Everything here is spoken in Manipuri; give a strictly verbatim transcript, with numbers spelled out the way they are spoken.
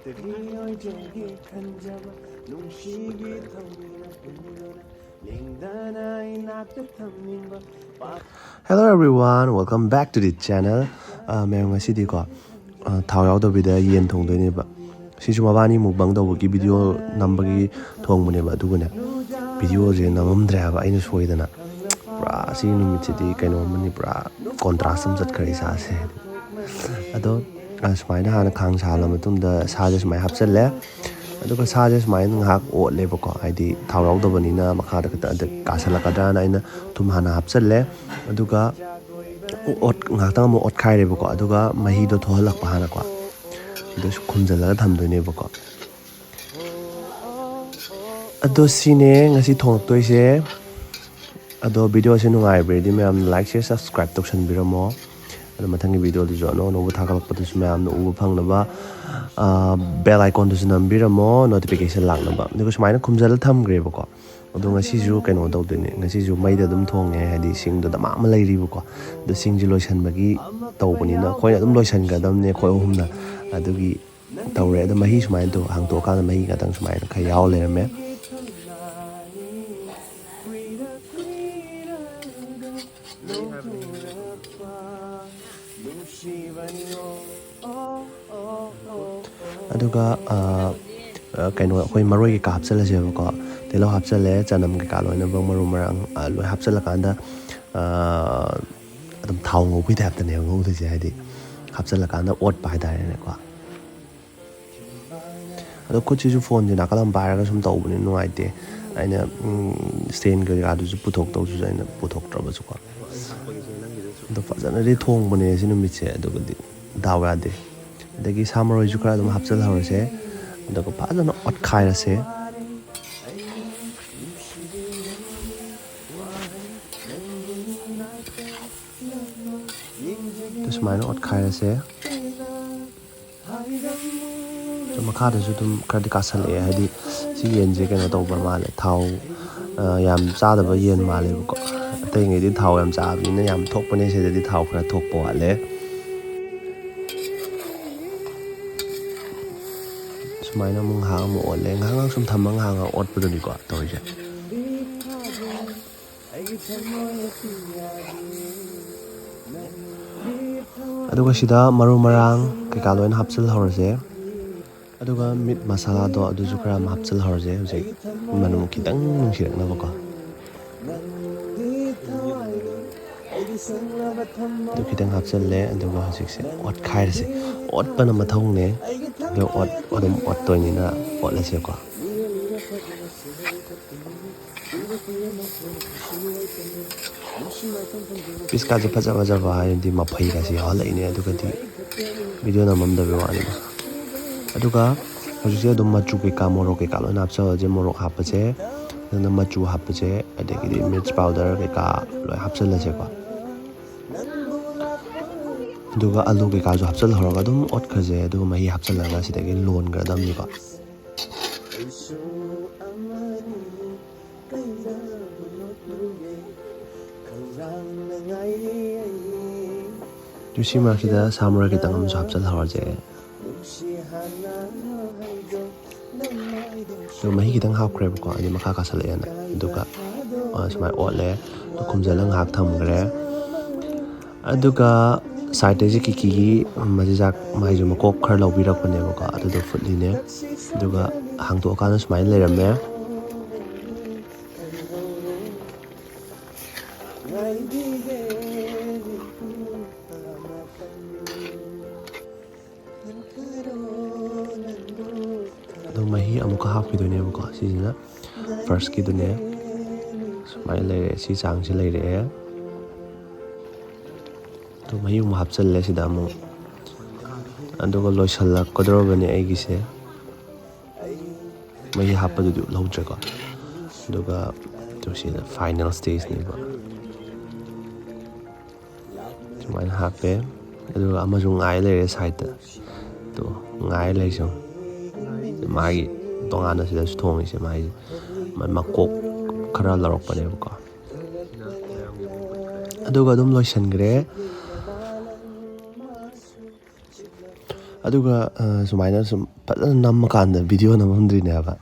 ꯑꯣꯏꯖꯒꯦ ꯈꯟꯖꯕ ꯅꯨꯡꯁꯤꯒꯤ ꯊꯧꯅ ꯄꯨꯟꯗꯨꯅ ꯂꯦꯡꯗꯅ ꯏꯅꯥꯛꯇ ꯊꯝꯅꯤꯡꯕ ꯄꯥ- Hello everyone, welcome back to the channel. ꯑ, ꯃꯌꯥꯝ, ꯉꯁꯤꯗꯤꯀꯣ, ꯑ, ꯊꯥꯎ ꯌꯥꯎꯗꯕꯤꯗ ꯌꯦꯟ ꯊꯣꯡꯗꯣꯏꯅꯦꯕ꯫ ꯁꯤꯁꯨ ꯃꯕꯥꯅꯤ mukbang ꯇꯧꯕꯒꯤ video ꯅꯝꯕꯒꯤ ꯊꯣꯡꯕꯅꯦꯕ꯫ ꯑꯗꯨꯒꯅꯦ, videoꯁꯦ ꯅꯝꯃꯝꯗ꯭ꯔꯦ ꯍꯥꯏꯕ ꯑꯩꯅ ꯁꯣꯏꯗꯅ꯫ ꯄꯨꯔꯥ ꯁꯤ ꯅꯨꯃꯤꯠꯁꯤꯗꯤ ꯀꯩꯅꯣ ꯑꯃꯅꯤ, ꯄꯨꯔꯥ contrast ꯑꯃ ꯆꯠꯈ꯭ꯔꯦ ꯏꯁꯥꯁꯦ꯫ ꯑꯗꯣ, ꯑ, ꯁꯨꯃꯥꯏꯅ ꯍꯥꯟꯅ ꯈꯥꯡ ꯁꯥꯍꯜꯂ ꯃꯇꯨꯡꯗ ꯁꯥꯁꯦ ꯁꯨꯃꯥꯏꯅ ꯍꯥꯞꯆꯜꯂꯦ꯫ ꯑꯗꯨꯒ ꯁꯥꯁꯦ ꯁꯨꯃꯥꯏꯅ ꯉꯥꯏꯍꯥꯛ ꯑꯣꯠꯂꯦꯕꯀꯣ, ꯍꯥꯏꯗꯤ ꯊꯥꯎ ꯌꯥꯎꯗꯕꯅꯤꯅ ꯃꯈꯥꯗ ꯈꯤꯇꯪ ꯑꯗ ꯀꯥꯁꯜꯂꯛꯀꯗ꯭ꯔꯥꯅ ꯑꯩꯅ ꯊꯨꯝ ꯍꯥꯟꯅ ꯍꯥꯞꯆꯜꯂꯦ꯫ ꯑꯗꯨꯒ ꯑꯣꯠ-, ꯉꯥꯏꯍꯥꯛꯇꯪ ꯑꯃꯨꯛ ꯑꯣꯠꯈꯥꯏꯔꯦꯕꯀꯣ, ꯑꯗꯨꯒ ꯃꯍꯤꯗꯣ ꯊꯣꯛꯍꯜꯂꯛꯄ ꯍꯥꯟꯅꯀꯣ, ꯑꯗꯨꯁꯨ ꯈꯨꯝꯖꯤꯜꯂꯒ ꯊꯝꯗꯣꯏꯅꯦꯕꯀꯣ꯫ ꯑꯗꯣ ꯁꯤꯅꯦ ꯉꯁꯤ ꯊꯣꯡꯉꯛꯇꯣꯏꯁꯦ꯫ ꯑꯗꯣ videoꯁꯦ ꯅꯨꯡꯉꯥꯏꯕꯤꯔꯗꯤ ꯃꯌꯥꯝ like, share, subscribe ꯇꯧꯁꯟꯕꯤꯔꯝꯃꯣ꯫ ꯑꯗꯣ ꯃꯊꯪꯒꯤ videoꯗꯨꯁꯨ ꯑꯅꯧ ꯑꯅꯧꯕ ꯊꯥꯒꯠꯂꯛꯄꯗꯨꯁꯨ ꯃꯌꯥꯝꯅ ꯎꯕ ꯐꯪꯅꯕ, ꯑ, bell iconꯗꯨꯁꯨ ꯅꯝꯕꯤꯔꯝꯃꯣ, notification ꯂꯥꯛꯅꯕ꯫ ꯑꯗꯨꯒ ꯁꯨꯃꯥꯏꯅ ꯈꯨꯝꯖꯤꯜꯂ ꯊꯝꯈ꯭ꯔꯦꯕꯀꯣ꯫ ꯑꯗꯣ ꯉꯁꯤꯁꯨ ꯀꯩꯅꯣ ꯇꯧꯗꯣꯏꯅꯦ, ꯉꯁꯤꯁꯨ ꯃꯩꯗ ꯑꯗꯨꯝ ꯊꯣꯡꯉꯦ, ꯍꯥꯏꯗꯤ ꯁꯤꯡꯗꯣ ꯗꯃꯥ ꯑꯃ ꯂꯩꯔꯤꯕꯀꯣ꯫ ꯑꯗꯣ ꯁꯤꯡꯁꯦ ꯂꯣꯏꯁꯟꯕꯒꯤ ꯇꯧꯕꯅꯤꯅ ꯑꯩꯈꯣꯏꯅ ꯑꯗꯨꯝ ꯂꯣꯏꯁꯟꯒꯗꯕꯅꯦ ꯑꯩꯈꯣꯏ ꯑꯍꯨꯝꯅ꯫ ꯑꯗꯨꯒꯤ ꯇꯧꯔꯦ꯫ ꯑꯗꯣ ꯃꯍꯤ ꯁꯨꯃꯥꯏꯅ ꯇꯧ-, ꯍꯥꯡꯇꯣꯛꯑꯀꯥꯟꯗ ꯃꯍꯤ ꯉꯥꯛꯇꯪ ꯁꯨꯃꯥꯏꯅ ꯈꯔ ꯌꯥꯎ ꯂꯩꯔꯝꯃꯦ꯫ ꯑꯗꯨꯒ, ꯑ, ꯑ, ꯀꯩꯅꯣ, ꯑꯩꯈꯣꯏ ꯃꯔꯣꯏ ꯀꯩꯀꯥ ꯍꯥꯞꯆꯜꯂꯁꯦꯕꯀꯣ꯫ ꯇꯤꯜꯍꯧ ꯍꯥꯞꯆꯜꯂꯦ, ꯆꯅꯝ ꯀꯩꯀꯥ ꯂꯣꯏꯅꯃꯛ, ꯃꯔꯨ ꯃꯔꯥꯡ, ꯑ, ꯂꯣꯏ ꯍꯥꯞꯆꯜꯂꯀꯥꯟꯗ, ꯑ, ꯑꯗꯨꯝ ꯊꯥꯎ ꯉꯧꯕꯒꯤ ꯇꯥꯏꯞꯇꯅꯦꯕ ꯉꯧꯗꯣꯏꯁꯦ, ꯍꯥꯏꯗꯤ ꯍꯥꯞꯆꯜꯂꯀꯥꯟꯗ ꯑꯣꯠꯄ ꯍꯥꯏꯇꯥꯔꯦꯅꯦꯀꯣ꯫ ꯑꯗꯣ ꯈꯨꯠꯁꯤꯁꯨ phoneꯁꯦ ꯅꯥꯀꯜ ꯑꯃ ꯄꯥꯏꯔꯒ ꯁꯨꯝ ꯇꯧꯕꯅꯤ ꯅꯨꯡꯉꯥꯏꯇꯦ꯫ ꯑꯩꯅ, ꯎꯝ, stand ꯀꯩꯀꯥꯗꯨꯁꯨ ꯄꯨꯊꯣꯛꯇꯧꯁꯨ ꯑꯩꯅ ꯄꯨꯊꯣꯛꯇ꯭ꯔꯕꯁꯨꯀꯣ꯫ ꯑꯗꯣ ꯐꯖꯅꯗꯤ ꯊꯣꯡꯕꯅꯦ ꯁꯤ ꯅꯨꯃꯤꯠꯁꯦ, ꯑꯗꯨꯒꯗꯤ ꯗꯥꯎ ꯌꯥꯗꯦ꯫ ꯑꯗꯒꯤ ꯁꯥ ꯃꯔꯣꯏꯁꯨ ꯈꯔ ꯑꯗꯨꯝ ꯍꯥꯞꯆꯤꯜꯍꯧꯔꯁꯦ, ꯑꯗꯨꯒ ꯐꯖꯅ ꯑꯣꯠꯈꯥꯏꯔꯁꯦ꯫ ꯑꯗꯨ ꯁꯨꯃꯥꯏꯅ ꯑꯣꯠꯈꯥꯏꯔꯁꯦ꯫ ꯑꯗꯣ ꯃꯈꯥꯗꯁꯨ ꯑꯗꯨꯝ ꯈꯔꯗꯤ ꯀꯥꯁꯜꯂꯛꯑꯦ, ꯍꯥꯏꯗꯤ ꯁꯤ ꯌꯦꯟꯁꯦ ꯀꯩꯅꯣ ꯇꯧꯕ ꯃꯥꯜꯂꯦ, ꯊꯥꯎ, ꯑ, ꯌꯥꯝ ꯆꯥꯗꯕ ꯌꯦꯟ ꯃꯥꯜꯂꯦꯕꯀꯣ꯫ ꯑꯇꯩꯉꯩꯗꯤ ꯊꯥꯎ ꯌꯥꯝ ꯆꯥꯕꯅꯤꯅ ꯌꯥꯝ ꯊꯣꯛꯄꯅꯦ, ꯁꯤꯗꯗꯤ ꯊꯥꯎ ꯈꯔ ꯊꯣꯛꯄ ꯋꯥꯠꯂꯦ꯫ ꯁꯨꯃꯥꯏꯅ ꯑꯃꯨꯛ ꯉꯥꯏꯍꯥꯛ ꯑꯃꯨꯛ ꯑꯣꯠꯂꯦ, ꯉꯥꯏꯍꯥꯛ ꯉꯥꯏꯍꯥꯛ ꯁꯨꯝ ꯊꯝꯃ ꯉꯥꯏꯍꯥꯛ ꯉꯥꯏꯍꯥꯛ ꯑꯣꯠꯄꯗꯨꯅꯤꯀꯣ ꯇꯧꯔꯤꯁꯦ꯫ ꯑꯗꯨꯒ ꯁꯤꯗ ꯃꯔꯨ ꯃꯔꯥꯡ ꯀꯩꯀꯥ ꯂꯣꯏꯅ ꯍꯥꯞꯆꯤꯜꯍꯧꯔꯁꯦ꯫ ꯑꯗꯨꯒ ꯃꯤꯠ ꯃꯁꯥꯂꯥꯗꯣ ꯑꯗꯨꯁꯨ ꯈꯔ ꯑꯃ ꯍꯥꯞꯆꯤꯜꯍꯧꯔꯁꯦ ꯍꯧꯖꯤꯛ, ꯃꯅꯝ ꯈꯤꯇꯪ ꯅꯨꯡꯁꯤꯔꯛꯅꯕꯀꯣ꯫ ꯑꯗꯨ ꯈꯤꯇꯪ ꯍꯥꯞꯆꯤꯜꯂꯦ, ꯑꯗꯨꯒ ꯍꯧꯖꯤꯛꯁꯦ ꯑꯣꯠꯈꯥꯏꯔꯁꯦ꯫ ꯑꯣꯠꯄꯅ ꯃꯊꯧꯅꯦ꯫ ꯑꯗꯣ ꯑꯣꯠ ꯑꯗꯨꯝ ꯑꯣꯠꯇꯣꯏꯅꯤꯅ ꯑꯣꯠꯂꯁꯦꯀꯣ꯫ ꯄꯤꯁꯀꯥꯁꯦ ꯐꯖ ꯐꯖꯕ ꯍꯥꯏꯗꯤ ꯃꯐꯩꯒꯁꯦ ꯌꯥꯎꯍꯜꯂꯛꯏꯅꯦ, ꯑꯗꯨꯒꯗꯤ ꯚꯤꯗꯤꯑꯣ ꯅꯝꯃꯝꯗꯕꯩ ꯋꯥꯅꯤꯗ꯫ ꯑꯗꯨꯒ ꯍꯧꯖꯤꯛꯁꯦ ꯑꯗꯨꯝ ꯃꯆꯨ ꯀꯩꯀꯥ, ꯃꯣꯔꯣꯛ ꯀꯩꯀꯥ ꯂꯣꯏꯅ ꯍꯥꯞꯆꯜꯂꯁꯦ꯫ ꯃꯣꯔꯣꯛ ꯍꯥꯞꯄꯁꯦ, ꯑꯗꯨꯅ ꯃꯆꯨ ꯍꯥꯞꯄꯁꯦ, ꯑꯗꯒꯤꯗꯤ ꯃꯤꯔꯆ ꯄꯥꯎꯗꯔ ꯀꯩꯀꯥ ꯂꯣꯏ ꯍꯥꯞꯆꯜꯂꯁꯦꯀꯣ꯫ ꯑꯗꯨꯒ ꯑꯂꯨ ꯀꯩꯀꯥꯁꯨ ꯍꯥꯞꯆꯜꯍꯧꯔꯒ ꯑꯗꯨꯝ ꯑꯣꯠꯈ꯭ꯔꯁꯦ, ꯑꯗꯨꯒ ꯃꯍꯤ ꯍꯥꯞꯆꯜꯂꯒ ꯁꯤꯗꯒꯤ ꯂꯣꯟꯈ꯭ꯔꯗꯕꯅꯤꯀꯣ꯫ ꯑꯗꯨ ꯁꯤ ꯃꯔꯛꯁꯤꯗ ꯁꯥ ꯃꯔꯣꯏ ꯈꯤꯇꯪ ꯑꯃꯁꯨ ꯍꯥꯞꯆꯜꯍꯧꯔꯁꯦ꯫ ꯑꯗꯨ ꯃꯍꯤ ꯈꯤꯇꯪ ꯍꯥꯞꯈ꯭ꯔꯦꯕꯀꯣ, ꯑꯩꯗꯤ ꯃꯈꯥ ꯀꯥꯁꯜꯂꯛꯑꯦꯅ꯫ ꯑꯗꯨꯒ, ꯑ, ꯁꯨꯃꯥꯏꯅ ꯑꯣꯠꯂꯦ꯫ ꯑꯗꯨ ꯈꯨꯝꯖꯤꯜꯂꯒ ꯉꯥꯏꯍꯥꯛ ꯊꯝꯈ꯭ꯔꯦ꯫ ꯑꯗꯨꯒ ꯁꯥꯏꯠꯇꯒꯤ ꯀꯤꯀꯤꯒꯤ ꯃꯆꯤꯟꯖꯥꯛ, ꯃꯥꯏꯁꯨ ꯃꯀꯣꯛ ꯈꯔ ꯂꯧꯕꯤꯔꯛꯄꯅꯦꯕꯀꯣ, ꯑꯗꯨꯗꯣ ꯐꯨꯠꯂꯤꯅꯦ꯫ ꯑꯗꯨꯒ ꯍꯥꯡꯗꯣꯛꯑꯀꯥꯟꯗ ꯁꯨꯃꯥꯏꯅ ꯂꯩꯔꯝꯃꯦ꯫ ꯑꯗꯣ ꯃꯍꯤ ꯑꯃꯨꯛꯀ ꯍꯥꯞꯈꯤꯗꯣꯏꯅꯦꯕꯀꯣ꯫ ꯁꯤꯁꯤꯅ ꯐꯥꯔꯁꯀꯤꯗꯨꯅꯦ꯫ ꯁꯨꯃꯥꯏꯅ ꯂꯩꯔꯦ, ꯁꯤ ꯆꯥꯡꯁꯤ ꯂꯩꯔꯛꯑꯦ꯫ ꯑꯗꯣ ꯃꯍꯤ ꯑꯃꯨꯛ ꯍꯥꯞꯆꯜꯂꯦ ꯁꯤꯗ ꯑꯃꯨꯛ꯫ ꯑꯗꯨꯒ ꯂꯣꯏꯁꯤꯜꯂꯛꯀꯗꯧꯔꯕꯅꯦ ꯑꯩꯒꯤꯁꯦ꯫ ꯃꯍꯤ ꯍꯥꯞꯄꯗꯨꯗꯤ ꯎꯠꯍꯧꯗ꯭ꯔꯦꯀꯣ꯫ ꯑꯗꯨꯒ ꯁꯤꯗ ꯐꯥꯏꯅꯦꯜ ꯁ꯭ꯇꯦꯖꯅꯦꯕ꯫ ꯁꯨꯃꯥꯏꯅ ꯍꯥꯞꯄꯦ꯫ ꯑꯗꯨꯒ ꯑꯃꯁꯨ ꯉꯥꯏ ꯂꯩꯔꯦ ꯁꯥꯏꯠꯇ꯫ ꯇꯣ, ꯉꯥꯏ ꯂꯩꯁꯦ꯫ ꯃꯥꯒꯤ ꯇꯣꯉꯥꯟꯅ ꯁꯤꯗꯁꯨ ꯊꯣꯡꯉꯤꯁꯦ, ꯃꯥꯒꯤ ꯃ-, ꯃꯀꯣꯛ ꯈꯔ ꯂꯧꯔꯛꯄꯅꯦꯕꯀꯣ꯫ ꯑꯗꯨꯒ ꯑꯗꯨꯝ ꯂꯣꯏꯁꯤꯟꯈ꯭ꯔꯦ꯫ ꯑꯗꯨꯒ ꯁꯨꯃꯥꯏꯅ ꯁꯨꯝ ꯐꯖꯅ ꯅꯝꯃꯀꯥꯟꯗ ꯚꯤꯗꯤꯑꯣ ꯅꯝꯃꯝꯗ꯭ꯔꯤꯅꯦ ꯍꯥꯏꯕ꯫